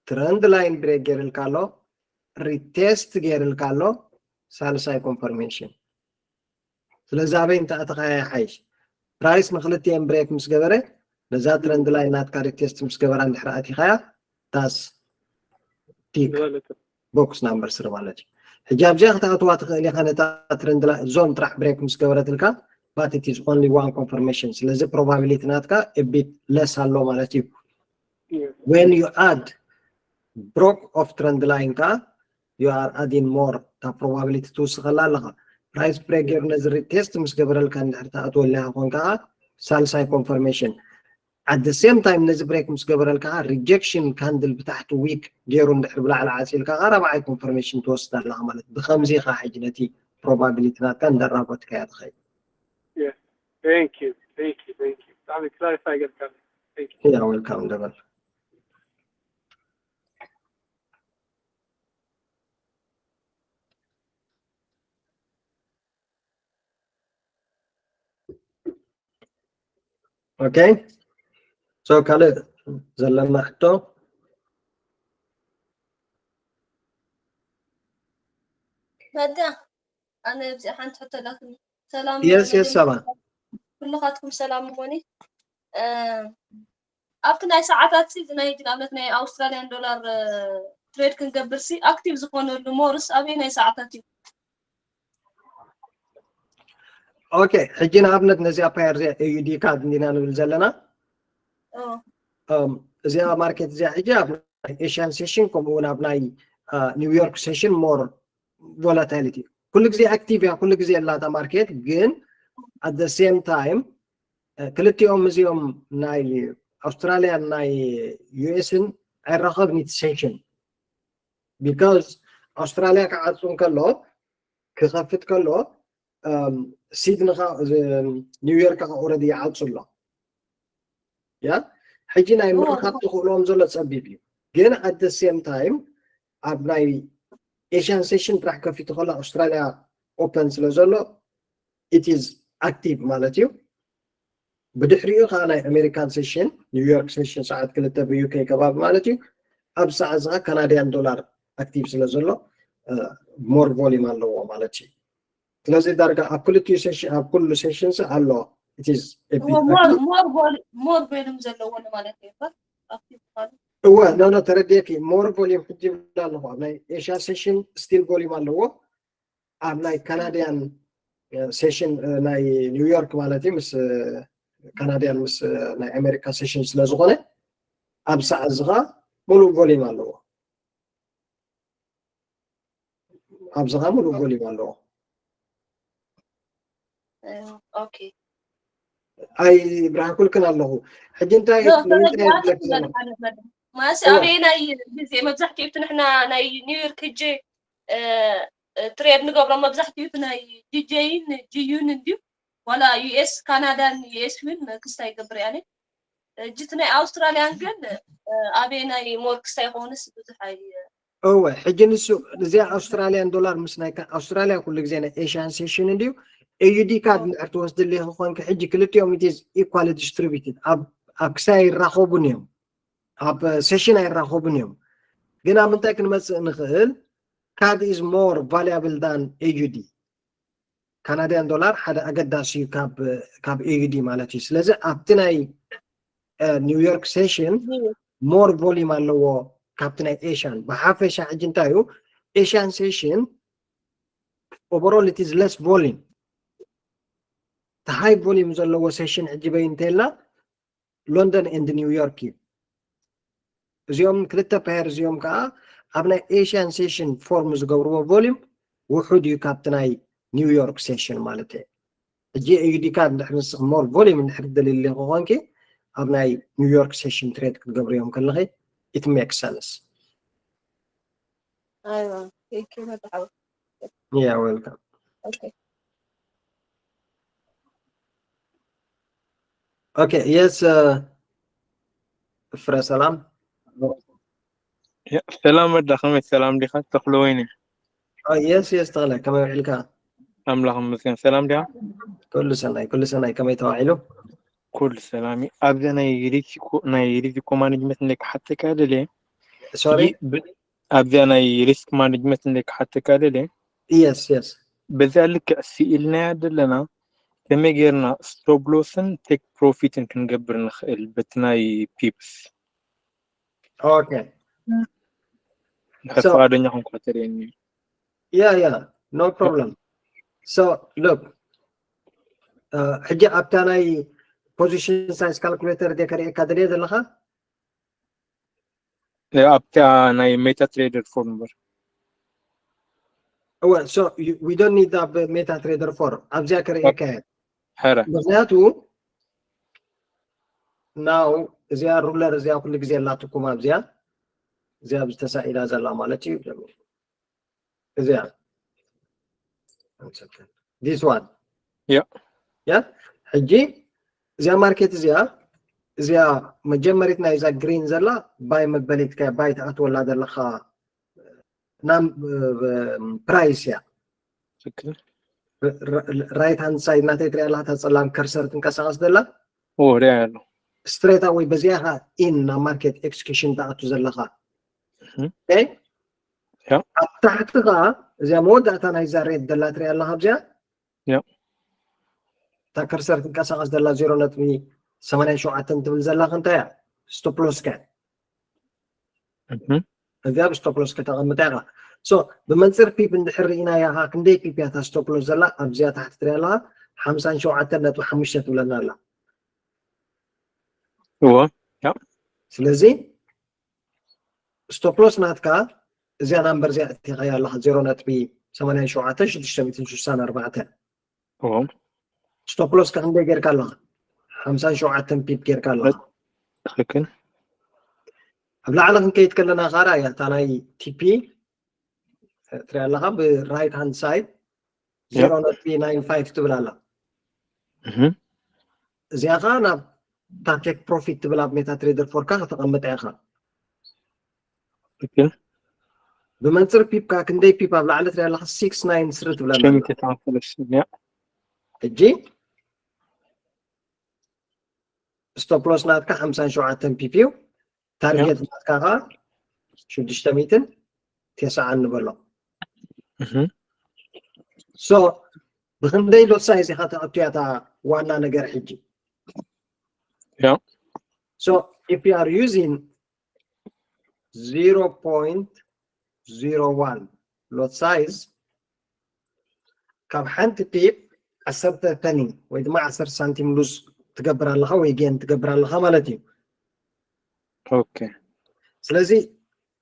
trend line break ገይርልካ ኣሎ፣ retest ገይርልካ ኣሎ፣ ሳልሳይ confirmation። ስለዚ ኣበይ እንተኣተኻያ ይሓይሽ? ፕራይስ ንክልቲኤን ብሬክ ምስ ገበረ ነዛ trend line ናትካ retest ምስ ገበራ እንድሕር ኣቲኻያ that's tick box number three ማለት እዩ። ሕጂ ኣብዚኣ ክትኣትዋ ትኽእል ኢኻ ነታ trend line zone ጥራሕ ብሬክ ምስ ገበረትልካ but it is only one confirmation። ስለዚ probability ናትካ a bit less ኣሎ ማለት እዩ። When you add broke of trend line ከኣ you are adding more እታ probability ትውስኸላ ኣለኻ። ፕራይስ ብሬክ ገይሩ ነዚ retest ምስ ገበረልካ እንድሕር ትኣትወልካ ኮንካ ሳልሳይ confirmation። At the same time ነዚ ብሬክ ምስ ገበረልካ rejection candle ብታሕቲ wick ገይሩ እንድሕር ብላዕሊ ዓፂልካ ከዓ ራብዓይ confirmation ትወስድ ኣለኻ ማለት። ብከምዚ ኢኻ ሕጂ ነቲ probability ናትካ እንዳራጎድካያ ትኸይድ። Thank you, thank you, thank you. ብጣዕሚ clarify ጌርካ። Thank you. Yeah, welcome ደበል። Okay. So ካልእ ዘለና ሕቶ? መዳ ኣነ ኣብዚ ሓንቲ ሕቶ ላክኒ። ሰላም Yes, yes, ሰባ። ኩልኻትኩም ሰላም ምኾኒ። ኣብቲ ናይ ሰዓታት ሲ ናይ ንኣብነት ናይ ኣውስትራሊያን ዶላር ትሬድ ክንገብር ሲ ኣክቲቭ ዝኾነሉ ሞርስ ኣበይ ናይ ሰዓታት እዩ? ኦኬ፣ ሕጂ ንኣብነት ነዚኣ ፓየር እዚኣ ኤዩዲ ካድ እንዲና ንብል ዘለና። እዚኣ ማርኬት እዚኣ ሕጂ ኣብ ኤሽያን ሴሽን ከምኡ እውን ኣብ ናይ ኒውዮርክ ሴሽን ሞር ቮላታይሊቲ ኩሉ ግዜ ኣክቲቭ እያ፣ ኩሉ ግዜ ኣላታ ማርኬት። ግን at the same time ክልቲኦም እዚኦም ናይ ኣውስትራሊያን ናይ ዩኤስን ኣይራኸብን እቲ ሴሽን። ቢካዝ ኣውስትራሊያ ክዓፁ እንከሎ ክኸፍት ከሎ ሲድኒ ኒውዮርክ ከዓ ኦረዲ ይዓፁ ኣሎ። ያ ሕጂ ናይ ምርኻብ ትኽእሎም ዘሎ ፀቢብ እዩ። ግን at the same time ኣብ ናይ ኤሽያን ሴሽን ጥራሕ ከፊቱ ከሎ ኣውስትራሊያ ኦፐን ስለ ዘሎ it is active ማለት እዩ። ብድሕሪኡ ከዓ ናይ ኣሜሪካን ሴሽን ኒውዮርክ ሴሽን ሰዓት ክልተ ብዩኬ ከባቢ ማለት እዩ። ኣብ ሰዓት ዝካ ካናዲያን ዶላር ኣክቲቭ ስለ ዘሎ ሞር ቮሊም ኣለዎ ማለት እዩ። ስለዚ ዳርጋ ኣብ ክልቲኡ ሴሽን ኣብ ኩሉ ሴሽንስ ኣሎ። It is a bit active. ሞር ሞር ቮሊም ዘለዎ ማለት እዩ። ኣክቲቭ ማለት እወ ኖ ኖ ተረዲእኪ። ሞር ቮሊም ሕጂ ይብል ኣለኹ። ኣብ ናይ ኤሽያ ሴሽን ስቲል ቮሊም ኣለዎ። ኣብ ናይ ካናዲያን ሴሽን ናይ ኒውዮርክ ማለት እዩ ምስ ካናዲያን ምስ ናይ ኣሜሪካ ሴሽን ስለ ዝኾነ ኣብ ሰዓት ዝኻ ሙሉእ ቮሊም ኣለዎ። ኣብዚ ኸዓ ሙሉእ ቮሊም ኣለዎ። ኦኬ ኣይ ብርሃኩልክን ኣለኹ። ሕጂ እንታይ ማለሲ ኣበየናይ ግዜ መብዛሕትኡ እቲ ንሕና ናይ ኒውዮርክ ህጂ ትሬድ ንገብሮ መብዛሕትኡ እቲ ናይ ጂጄይን ጂዩን እንድዩ ዋላ ዩኤስ ካናዳን ዩኤስ እውን ክስታይ ይገብር እያ። ሕጂ እቲ ናይ ኣውስትራልያን ግን ኣበየናይ ሞር ክስታይ ይኸውንስ ብዙሕ ኣይ እወ ሕጂ ንሱ እዚኣ ኣውስትራልያን ዶላር ምስ ናይ ኣውስትራልያ ኩሉ ግዜ ናይ ኤሽያን ሴሽን እንድዩ። ኤዩዲ ካድ እንድሕር ትወስድሊ ኮንኪ ሕጂ ክልቲኦም it is equally distributed ኣብ ኣብ ክሳይ ኣይራኸቡን እዮም፣ ኣብ ሴሽን ኣይራኸቡን እዮም። ግን ኣብ ምንታይ ክንመፅእ ንኽእል? ካድ is more valuable than ኤዩዲ። ካናድያን ዶላር ሓደ ኣገዳሲ እዩ ካብ ኤዩዲ ማለት እዩ። ስለዚ ኣብቲ ናይ ኒውዮርክ ሴሽን ሞር ቮሊም ኣለዎ ካብቲ ናይ ኤሽያን። ብሓፈሻ ሕጂ እንታይ እዩ ኤሽያን ሴሽን Overall it is less volume. እቲ high volume ዘለዎ session ሕጂ በይ እንተልና London and New York እዩ። እዚኦም ክልተ pair እዚኦም ከዓ ኣብ ናይ Asian session form ዝገብርዎ volume ውሑድ እዩ ካብቲ ናይ New York session ማለት እዩ። ሕጂ AUD card እንድሕር ንስኽ more volume እንድሕር ትደልይሉ ኮኾንኪ ኣብ ናይ New York session trade ክትገብርዮም ከለኺ it makes sense. ኣይዋ thank you መድሓው Yeah, welcome. okay Okay, yes, uh, ፍረ ሰላም። ሰላም ወዳ ከመይ ሰላም ዲኻ ተኽሎ ወይኒ? Oh, yes, yes, ተኽለ ከመይ ውዒልካ? ኣምላኽ ይመስገን። ሰላም ዲኻ? ኩሉ ሰናይ፣ ኩሉ ሰናይ። ከመይ ተዋዒሉ? ኩሉ ሰላም እዩ። ኣብዛ ናይ ሪስክ ናይ ሪስክ ማኔጅመንት እንደ ክሓተካ ደልየ Sorry? ይ- ብ- ኣብዛ ናይ ሪስክ ማኔጅመንት እንደ ክሓተካ ደልየ Yes, yes. በዛ ልክዕ ስኢልናያ ዘለና ከመይ ጌርና ስቶፕ ሎስን ቴክ ፕሮፊትን ክንገብር ንኽእል በቲ ናይ ፒፕስ Okay. ድሕር So- ፍቓደኛ ኮንካ ተርእየኒ እዩ። Yeah, yeah, no problem. So, look, uh, ሕጂ ኣብታ ናይ position size calculator ደ ከርእየካ ደልየ ዘለኻ? ኣብታ ናይ ሜታ ትሬደር ፎር እምበር እወ፣ so you- we don't need ኣብ ሜታ ትሬደር ፎር ኣብዚኣ ከርእየካ እየ። ሕረ ምክንያቱ now እዚኣ ሩለር እዚኣ ኩሉ ግዜ ኣላትኩም ኣብዚኣ እዚኣ ኣብዚ ተሳኢላ ዘላ ማለት እዩ። እዚኣ this one Yeah. yeah ሕጂ እዚኣ ማርኬት እዚኣ እዚኣ መጀመሪት ናይዛ ግሪን ዘላ ባይ መበሊት ባይ ትኣትወላ ዘለኻ ናም ፕራይስ እያ። ትክክል። Right hand side ናተይ ትሪኣ ኣለኻ እታ ጸላም ከርሰር ትንቀሳቐስ ዘላ ኦ ሪኣ ኣሎ። ስትሬት ኣወይ በዚኣ ኢኻ ኢን ናብ ማርኬት ኤክስኪሽን ትኣቱ ዘለኻ። እህ። Okay? ያ። ኣብ ታሕቲ ኸዓ እዚኣ መወዳእታ ናይዛ ሬድ ዘላ ትሪኣ ኣለኻ ኣብዚኣ ያ። እታ ከርሰር ትንቀሳቐስ ዘላ ዜሮ ነጥቢ ሰማንያን ሸውዓተን ትብል ዘላ ክንታይ እያ? ስቶፕ ሎስ ከ እህ። እዚኣ ኣብ ስቶፕ ሎስ ከተቐምጣ ኢኻ። So ብመንፅር ፒፕ እንድሕር ርኢናያ ኸዓ ክንደይ ፒፕ እያ እታ ስቶፕ ሎስ ዘላ ኣብዚኣ ታሕቲ ትሪኣ ኣለኻ ሓምሳን ሸውዓተን ነጥቢ ሓሙሽተ ትብለና ኣላ። እዎ ስለዚ ስቶፕ ሎስ ናትካ እዚኣ ናምበር እዚኣ እቲኻያ ኣለኻ ዜሮ ነጥቢ ሰማንያን ሸውዓተ ሽዱሽተ ሚእትን ስሳን ኣርባዕተን እዎ ስቶፕ ሎስ ከ ክንደይ ጌርካ ኣለኻ? ሓምሳን ሸውዓተን ፒፕ ጌርካ ኣለኻ። ትክክል። ኣብ ላዕሊ ክንከይድ ከለና ኻራ እያ እታ ናይ ቲፒ ትሪኣ ኣለኻ ብ right hand side ያ። ዜሮ ነጥቢ ናይን ፋይቭ ትብል ኣላ። እህ። እዚኣ ኸዓ ናብ እታ ቴክ ፕሮፊት ትብል ኣብ ሜታ ትሬደር ፎርካ ከተቐምጣ ኢኻ። ትክክል። ብመንፅር ፒፕ ከ ክንደይ ፒፕ ኣብ ላዕሊ ትሪኣ ኣለኻ ሲክስ ናይን ስሪ ትብለና ኣላ። ሸሚተ ተማፈለሽ ያ ሕጂ ስቶፕ ሎስ ናትካ ሓምሳን ሸውዓተን ፒፕ እዩ። ታርጌት ናትካ ኸዓ ሽዱሽተ ሚእትን ተስዓን ንበሎ። እህ። So ብክንደይ ሎት ሳይዝ ኢኻ ተኣቱ እያ እታ ዋና ነገር ሕጂ። ያ። So if you are using zero point zero one lot size ካብ ሓንቲ ፒፕ ዓሰርተ ፐኒ ወይ ድማ ዓሰርተ ሳንቲም ሉዝ ትገብር ኣለኻ ወይ ጌን ትገብር ኣለኻ ማለት እዩ። ኦኬ ስለዚ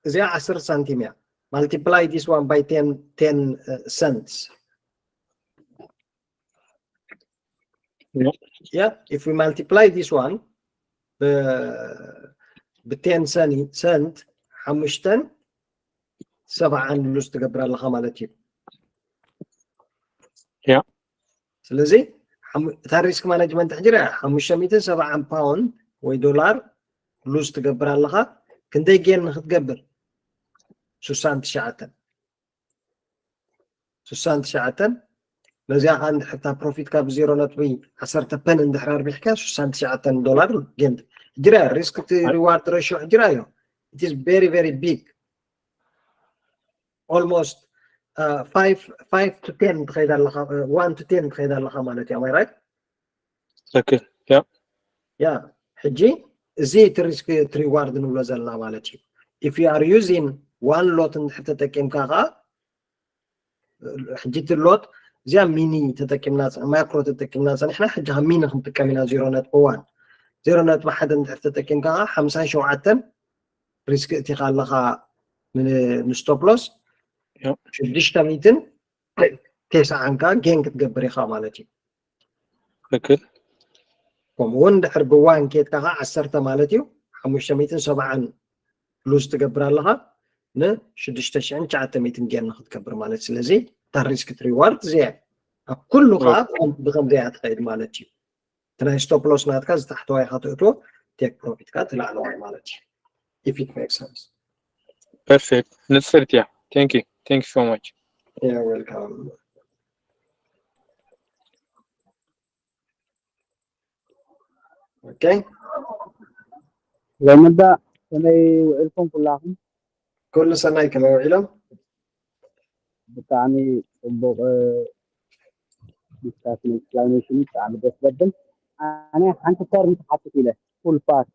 እዚኣ ዓሰርተ ሳንቲም እያ። Multiply this one by ten, ten cents. Yeah. Yeah, if we multiply this one ብ ten cent ሓሙሽተን ሰብዓን ሉዝ ትገብር ኣለኻ ማለት እዩ። Yeah. ስለዚ እታ ሪስክ ማኔጅመንት ሕጂ ርኣ ሓሙሽተ ሚእትን ሰብዓን ፓውንድ ወይ ዶላር ሉዝ ትገብር ኣለኻ። ክንደይ ጌን ንክትገብር? ሱሳን ትሽዓተን ሱሳን ትሽዓተን ነዚኣ ከዓ እንድሕር እታ ፕሮፊትካ ብዜሮ ነጥቢ ዓሰርተ ፐን እንድሕር ኣርቢሕካ ሱሳን ትሽዓተን ዶላር ጌን። ሕጂ ርኣ ሪስክ ሪዋርድ ሬሽዮ ሕጂ ርኣዮ። It is very very big. Almost five to ten ትኸይድ ኣለኻ፣ one to ten ትኸይድ ኣለኻ ማለት እዩ። Am I right? ትክክል። ያ ያ ሕጂ እዚ እቲ ሪስክ እቲ ሪዋርድ ንብሎ ዘለና ማለት እዩ። If you are using one lot እንድሕር ተጠቂምካ ከዓ ሕጂ እቲ ሎት እዚኣ ሚኒ ተጠቂምና፣ ማክሮ ተጠቂምና ጸኒሕና፣ ሕጂ ካብ ሚኒ ክንጥቀም ኢና። ዜሮ ነጥቢ ዋን፣ ዜሮ ነጥቢ ሓደ እንድሕር ተጠቂምካ ከዓ ሓምሳን ሸውዓተን ሪስክ እቲኻ ኣለኻ ንስቶፕ ሎስ። ሽዱሽተ ሚእትን ተስዓን ከዓ ጌን ክትገብር ኢኻ ማለት እዩ። ትክክል። ከምኡ እውን ድሕር ብዋን ኬድካ ከዓ ዓሰርተ ማለት እዩ። ሓሙሽተ ሚእትን ሰብዓን ሉዝ ትገብር ኣለኻ፣ ንሽዱሽተ ሽሕን ትሽዓተ ሚእትን ጌን ክትገብር ማለት። ስለዚ እታ ሪስክ ሪዋርድ እዚኣ ኣብ ኩሉ ከዓ ብከምዚኣ ትኸይድ ማለት እዩ። እቲ ናይ ስቶፕ ሎስ ናትካ ዝታሕተዋይ ኢኻ ትእትዎ፣ ቴክ ፕሮፊትካ ትላዕለዋይ ማለት እዩ። If it makes sense. Perfect. ንጽርቲ እያ። Thank you. Thank you so much. Yeah, welcome. Okay. ለመዳ ከመይ ውዒልኩም ኩላኹም? ኩሉ ሰናይ፣ ከመይ ውዒሎም? ብጣዕሚ ጽቡቕ ዲስካሽን፣ ኤክስፕላኔሽን ብጣዕሚ ደስ ዘብል። ኣነ ሓንቲ ተርም ክሓትት ኢለ፣ ፉል ፓክ፣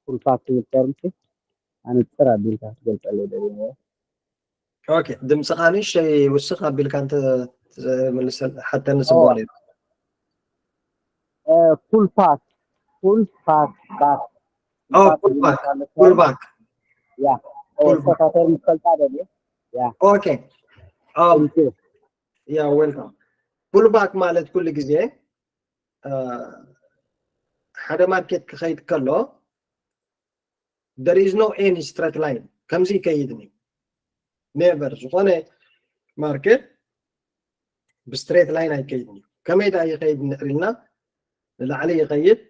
ፉል ፓክ ትብል ተርም ኣነጽር ኣቢልካ ክትገልጸለይ ደልየ። ኦኬ፣ ድምፅኻ ንእሽተይ ውስኽ ኣቢልካ እንተ መልሰል ሓተኒ ጽቡቕ ነይሩ። ፉል ፓክ፣ ፉል ፓክ፣ ፓክ። ኦ፣ ፉል ፓክ፣ ፉል ፓክ። ያ፣ ኦ፣ ፉል ፓክ። ተካተር ምትፈልጣ ደልየ። ያ። ኦኬ። ኦ፣ Thank you. ያ፣ ዌልካም። ፉል ባክ ማለት ኩሉ ግዜ እ፣ ሓደ ማርኬት ክኸይድ ከሎ there is no any straight line፣ ከምዚ ይከይድን እዩ። ኔቨር ዝኾነ ማርኬት ብስትሬት ላይን ኣይከይድን እዩ። ከመይ ዳ ይኸይድ እንድሕር ኢልና፣ ንላዕሊ ይኸይድ፣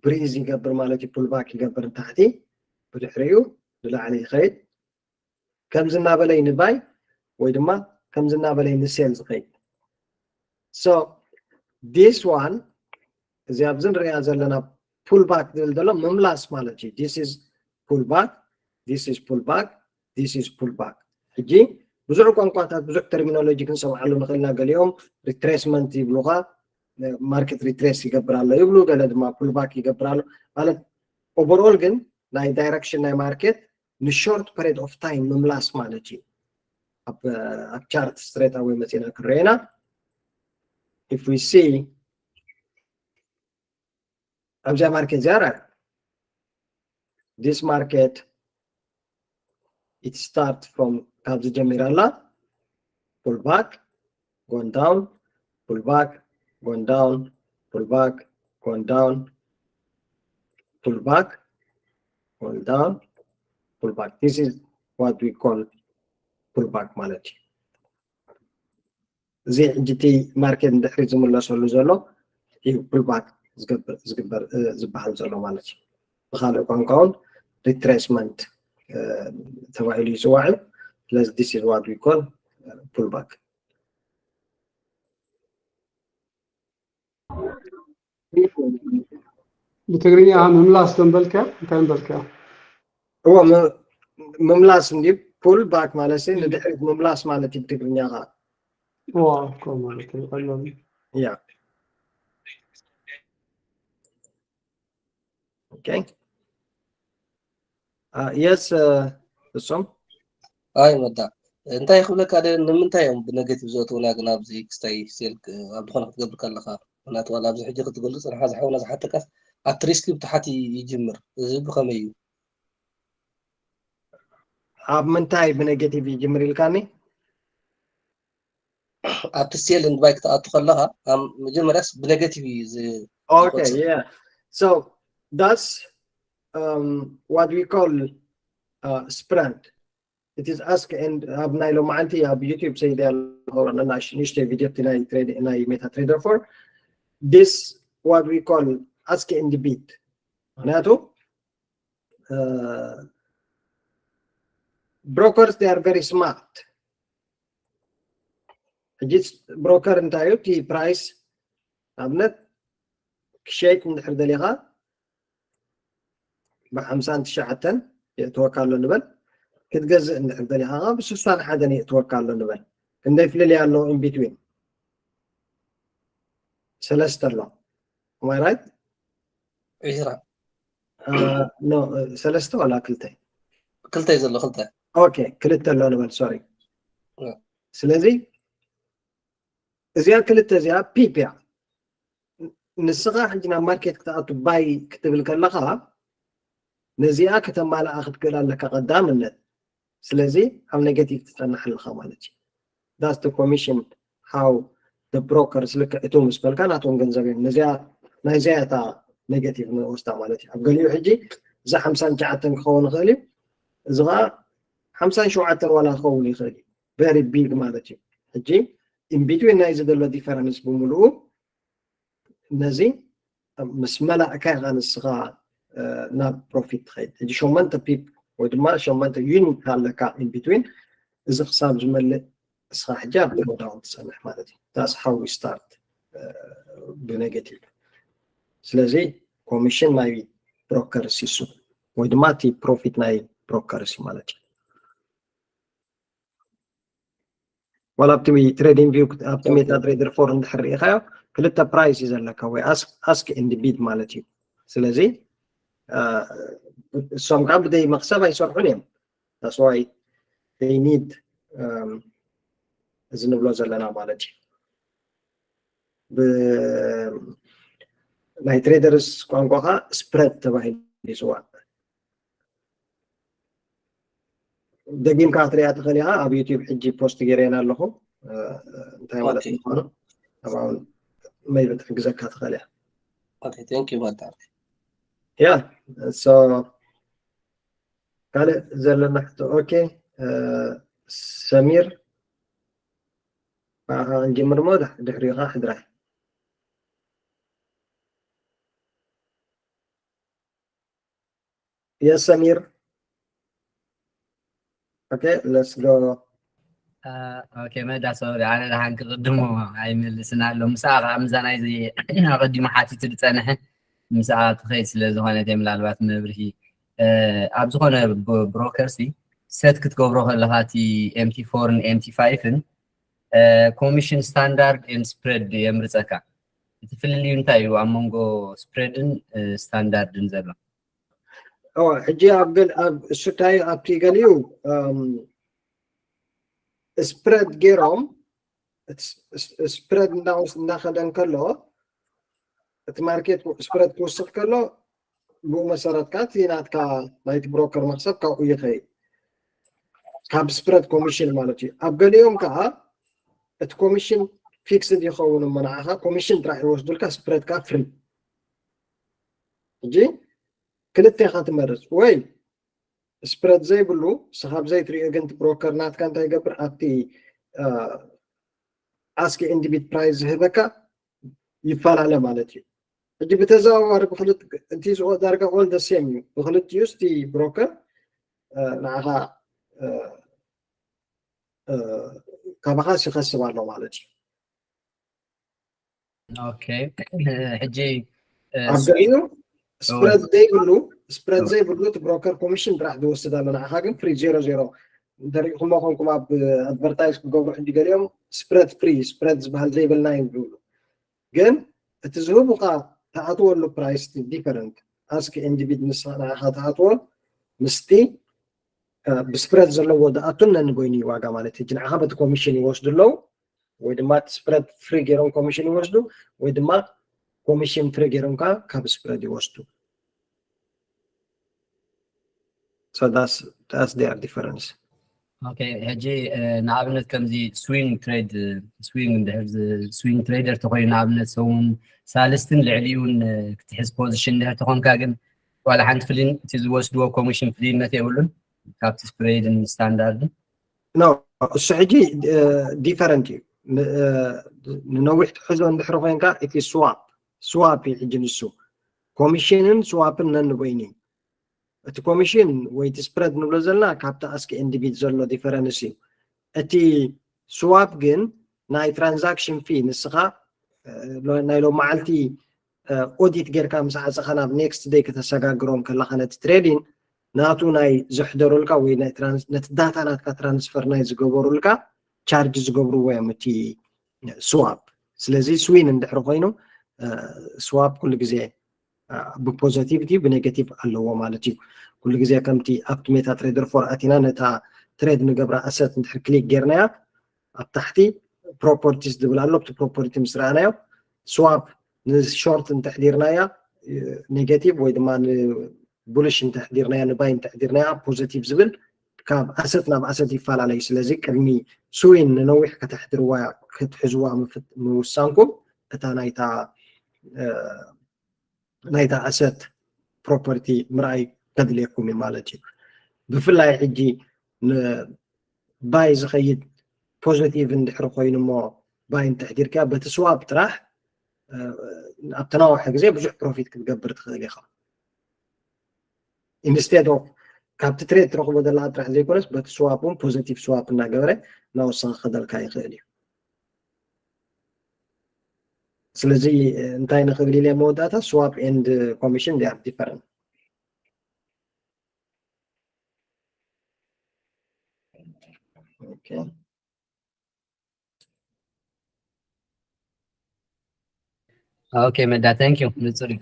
ብሪዝ ይገብር ማለት እዩ፣ ፑልባክ ይገብር ንታሕቲ፣ ብድሕሪኡ ንላዕሊ ይኸይድ፣ ከምዚ እናበለ ንባይ ወይ ድማ ከምዚ እናበለ ንሴል ዝኸይድ። So this one፣ እዚ ኣብዚ ንሪኣ ዘለና ፑልባክ ዝብል ዘሎ ምምላስ ማለት እዩ። This is pullback, this is pullback, this is pullback። ሕጂ ብዙሕ ቋንቋታት፣ ብዙሕ ተርሚኖሎጂ ክንሰምዓሉ ንኽእልና። ገሊኦም ሪትሬስመንት ይብሉኻ፣ ማርኬት ሪትሬስ ይገብር ኣሎ ይብሉ፣ ገለ ድማ ፑልባክ ይገብር ኣሎ። ማለት ኦቨርኦል ግን ናይ ዳይረክሽን ናይ ማርኬት ንሾርት ፐሪድ ኦፍ ታይም ምምላስ ማለት እዩ። ኣብ ኣብ ቻርት ስትሬት ኣወይ መፂና ክንረኤና። If we see ኣብዚኣ ማርኬት እዚኣ ራ this market, it start from፣ ካብዚ ጀሚራ ኣላ፣ pullback, gone down, pullback, gone down, pullback, gone down, pullback, gone down, pullback. This is what we call pullback ማለት እዩ። እዚ ሕጂ እቲ ማርኬት ንድሕሪት ዝምለሰሉ ዘሎ እዩ ፑልባክ ዝግበር ዝበሃል ዘሎ ማለት እዩ። ብካልእ ቋንቋ እውን ሪትሬስመንት ተባሂሉ ይፅዋዕ እዩ። ስለዚ this is what we call pullback። ብትግርኛ ምምላስ ዶ ምበልካ? እንታይ ምበልካ? እዎ፣ ምምላስ እንዲ ፑል ባክ ማለት ንድሕሪት ምምላስ ማለት እዩ ብትግርኛ ከዓ። እዋ እኮ ማለት እዩ ቀላል። ያ። ኦኬ። የስ እሶም ኣይ መዳ እንታይ ክብለካ ደ ንምንታይ እዮም ብነገቲቭ ዘእትውና ግን ኣብዚ ክስታይ ሴል ኣብ ዝኾነ ክትገብር ከለካ ምክንያቱ ዋላ ኣብዚ ሕጂ ክትገልጹ ጽንሓ ዝሓውና ዝሓተካስ ኣብቲ ሪስክ ብታሕቲ ይጅምር እዚ ብኸመይ እዩ? ኣብ ምንታይ ብኔጌቲቭ ይጅምር ኢልካኒ? ኣብቲ ሴል እንድባይ ክትኣቱ ከለካ ኣብ መጀመርያስ ብኔጌቲቭ እዩ ዝ- Okay, yeah. So that's um, what we call uh, spread. It is ask and ኣብ ናይ ሎማዓንቲ ኣብ ዩቲዩብ ሰይደ ኣለና ንእሽተይ ቪድዮ እቲ ናይ ትሬድ ናይ ሜታ ትሬደር ፎር this what we call ask and bid። ምክንያቱ brokers they are very smart። ሕጂ ብሮከር እንታይ እዩ እቲ ፕራይስ ኣብነት ክሸይጥ እንድሕር ደሊኻ ብሓምሳን ትሽዓተን የእትወካ ኣሎ ንበል። ክትገዝእ እንድሕር ደሊኻ ከዓ ብስሳን ሓደን የእትወካ ኣሎ ንበል። ክንደይ ፍልልይ ኣለዎ in between? ሰለስተ ኣሎ። Am I right? ዒስራ ኖ ሰለስተ ዋላ ክልተ? ክልተ እዩ ዘሎ ክልተ ኦኬ ክልተ ኣሎ ንበል። ሶሪ ስለዚ እዚኣ ክልተ እዚኣ ፒፕ እያ። ንስኻ ሕጂ ናብ ማርኬት ክትኣቱ ባይ ክትብል ከለኻ ነዚኣ ከተማልኣ ክትክእል ኣለካ ቀዳምነት። ስለዚ ኣብ ኔጋቲቭ ትጸንሕ ኣለኻ ማለት እዩ። That's the commission how the broker ልክዕ እቱ ምስ በልካ ናቶም ገንዘብ እዮም። ነዚኣ ናይዚኣ እታ ኔጋቲቭ ንወስዳ ማለት እዩ። ኣብ ገሊኡ ሕጂ እዚ ሓምሳን ትሽዓተን ክኸውን ይኽእል እዩ፣ እዚ ኸዓ ሓምሳን ሸውዓተን ዋላ ክኸውን ይኽእል እዩ። Very big ማለት እዩ። ሕጂ in between ናይዚ ዘሎ ዲፈረንስ ብምልኡ ነዚ ምስ መላእካ ኢኻ ንስኻ ናብ ፕሮፊት ትኸይድ። ሕጂ ሸሞንተ ፒፕ ወይ ድማ ሸሞንተ ዩኒት ኣለካ in between፣ እዚ ክሳብ ዝመልእ እስኻ ሕጂ ኣብ ድሮዳውን ትጸንሕ ማለት እዩ። That's how we start ብኔጌቲቭ። ስለዚ ኮሚሽን ናይ ብሮከርስ እዩ ወይ ድማ እቲ ፕሮፊት ናይ ብሮከርስ እዩ ማለት እዩ። ዋላ ኣብቲ ትሬዲንግ ቪው ኣብቲ ሜታ ትሬደር ፎር እንድሕር ርኢኻዮ ክልተ ፕራይስ እዩ ዘለካ፣ ወይ ኣስክ ኤንድ ቢድ ማለት እዩ። ስለዚ እሶም ከዓ ብደይ መክሰብ ኣይሰርሑን እዮም። That's why they need እዚ ንብሎ ዘለና ማለት እዩ። ናይ ትሬደርስ ቋንቋ ከዓ ስፕረድ ተባሂሉ ይፅዋዕ። ደጊምካ ክትሪኣ ትኽእል ኢኻ። ኣብ ዩቲዩብ ሕጂ ፖስት ገይረየን ኣለኹ እንታይ ማለት ምዃኑ ኣብኣውን መይቢ ትሕግዘካ ትኽእል እያ። Okay, thank you በጣም ያ so ካልእ ዘለና ሕቶ okay ሰሚር ንዓኻ ክንጅምር ሞ ድሕሪኻ ሕድራይ Yes, Samir. Okay, let's go. ኦኬ መዳ ሶሪ ኣነ ደሓን ክቕድሞ ኣይመልስን ኣሎ ምስኣ ከዓ ምዛ ናይዚ ኣቐዲሙ ሓቲቱ ዝፀንሐ ምስኣ ትኸይድ ስለ ዝኾነት እየ ምናልባት መብርሂ ኣብ ዝኾነ ብሮከር ሲ ሰት ክትገብሮ ከለኻ እቲ ኤምቲ ፎርን ኤምቲ ፋይፍን ኮሚሽን ስታንዳርድ ኤን ስፕሬድ የምርፀካ እቲ ፍልልዩ እንታይ እዩ ኣብ መንጎ ስፕሬድን ስታንዳርድን ዘሎ ሕጂ ኣብ ገል ኣብ እሱታይ ኣብቲ ገሊኡ ስፕረድ ገይሮም ስፕረድ እንዳኸደ እንከሎ እቲ ማርኬት ስፕረድ ክውስኽ ከሎ ብኡ መሰረት ከዓ እቲ ናትካ ናይቲ ብሮከር መክሰብ ካብኡ ይኸይድ ካብ ስፕረድ ኮሚሽን ማለት እዩ ኣብ ገሊኦም ከዓ እቲ ኮሚሽን ፊክስድ ይኸውን እሞ ንዓኻ ኮሚሽን ጥራሕ ይወስዱልካ ስፕረድ ከዓ ፍሪ ሕጂ ክልተ ኢኻ ትመርፅ ወይ ስፕረድ ዘይብሉ ስኻብ ዘይትሪኦ ግን ብሮከር ናትካ እንታይ ይገብር ኣብቲ ኣስኪ ኤንድ ቢድ ፕራይስ ዝህበካ ይፈላለ ማለት እዩ ሕጂ ብተዘዋዋሪ ብክልት እቲ ዝቆ ዳርጋ all the same እዩ ብክልቲኡ ስቲ ብሮከር ንዓኻ ካባኻ ይኸስብ ኣሎ ማለት እዩ ኦኬ ሕጂ ኣብ ገሊኡ ስፕረድ ዘይብሉ ስፕረድ ዘይብሉ እቲ ብሮከር ኮሚሽን ጥራሕ ዝወስድ ኣሎ ንዓኻ ግን ፍሪ ዜሮ ዜሮ እንተሪኢኹሞ ኮንኩም ኣብ ኣድቨርታይዝ ክገብሩ ሕጂ ገሊኦም ስፕረድ ፍሪ ስፕረድ ዝበሃል ዘይብልና እዮም ዝብሉ ግን እቲ ዝህቡካ ትኣትወሉ ፕራይስ ዲፈረንት ኣስክ ኤንድ ቢድ ንስኻ ንዓኻ ትኣትዎ ምስቲ ብስፕረድ ዘለዎ ዝኣቱን ነንበይኑ እዩ ዋጋ ማለት ሕጂ ንዓኻ በቲ ኮሚሽን ይወስዱ ኣለዉ ወይ ድማ እቲ ስፕረድ ፍሪ ገይሮም ኮሚሽን ይወስዱ ወይ ድማ ኮሚሽን ፍሪ ገይሮም ከዓ ካብ ስፕረድ ይወስዱ so that's that's their difference okay ሕጂ ንኣብነት ከምዚ ስዊንግ ትሬድ ስዊንግ እንድሕር ስዊንግ ትሬደር ተኮይኑ ንኣብነት ሰሙን ሳልስትን ልዕሊኡን ክትሕዝ ፖዚሽን እንድሕር ተኮንካ ግን ዋላ ሓንቲ ፍሊን እቲ ዝወስድዎ ኮሚሽን ፍልይነት የብሉን ካብቲ ስፕሬድን ስታንዳርድን no እሱ ሕጂ ዲፈረንት እዩ ንነዊሕ ትሕዞ እንድሕሪ ኮይንካ እቲ ስዋፕ ስዋፕ እዩ ሕጂ ንሱ ኮሚሽንን ስዋፕን ነንበይኑ እዩ እቲ ኮሚሽን ወይ እቲ ስፕረድ ንብሎ ዘለና ካብቲ ኣስክ ኤንድ ቢድ ዘሎ ዲፈረንስ እዩ እቲ ስዋፕ ግን ናይ ትራንዛክሽን ፊ ንስኻ ናይ ሎም መዓልቲ ኦዲት ጌርካ ምስ ዓፀኻ ናብ ኔክስት ደይ ከተሰጋግሮም ከለኻ ነቲ ትሬዲን ናቱ ናይ ዘሕደሩልካ ወይ ነቲ ዳታ ናትካ ትራንስፈር ናይ ዝገበሩልካ ቻርጅ ዝገብርዎ እዮም እቲ ስዋፕ ስለዚ ስዊን እንድሕሪ ኮይኑ ስዋፕ ኩሉ ግዜ ብፖዘቲቭ ድዩ ብኔጋቲቭ ኣለዎ ማለት እዩ ኩሉ ግዜ ከምቲ ኣብቲ ሜታ ትሬደር ፎር ኣቲና ነታ ትሬድ ንገብራ ኣሰት እንድሕር ክሊክ ጌርናያ ኣብ ታሕቲ properties ዝብል ኣሎ። ኣብቲ property ምስ ረኣናዮ swap ን short እንተሕዲርናያ negative ወይ ድማ ን bullish እንተሕዲርናያ ን buy እንተሕዲርናያ positive ዝብል ካብ asset ናብ asset ይፈላለዩ። ስለዚ ቅድሚ swing ንነዊሕ ከተሕድርዋ ክትሕዝዋ ምውሳንኩም እታ ናይታ ናይታ asset property ምርኣይ ከድልየኩም እዩ ማለት እዩ። ብፍላይ ሕጂ ን buy ዝኸይድ positive እንድሕር ኮይኑ እሞ buy እንተሕዲርካ በቲ swap ጥራሕ ኣብቲ ነዋሒ ግዜ ብዙሕ profit ክትገብር ትኽእል ኢኻ። Instead of ካብቲ trade ትረኽቦ ዘለኻ ጥራሕ ዘይኮነስ በቲ swap እውን positive swap እናገበረ እናወሰኸ ክኸደልካ ይኽእል እዩ። ስለዚ እንታይ ንኽብል ኢለ መወዳእታ swap and commission they are different. Okay. Okay, Medha, thank you. ንጹር እዩ።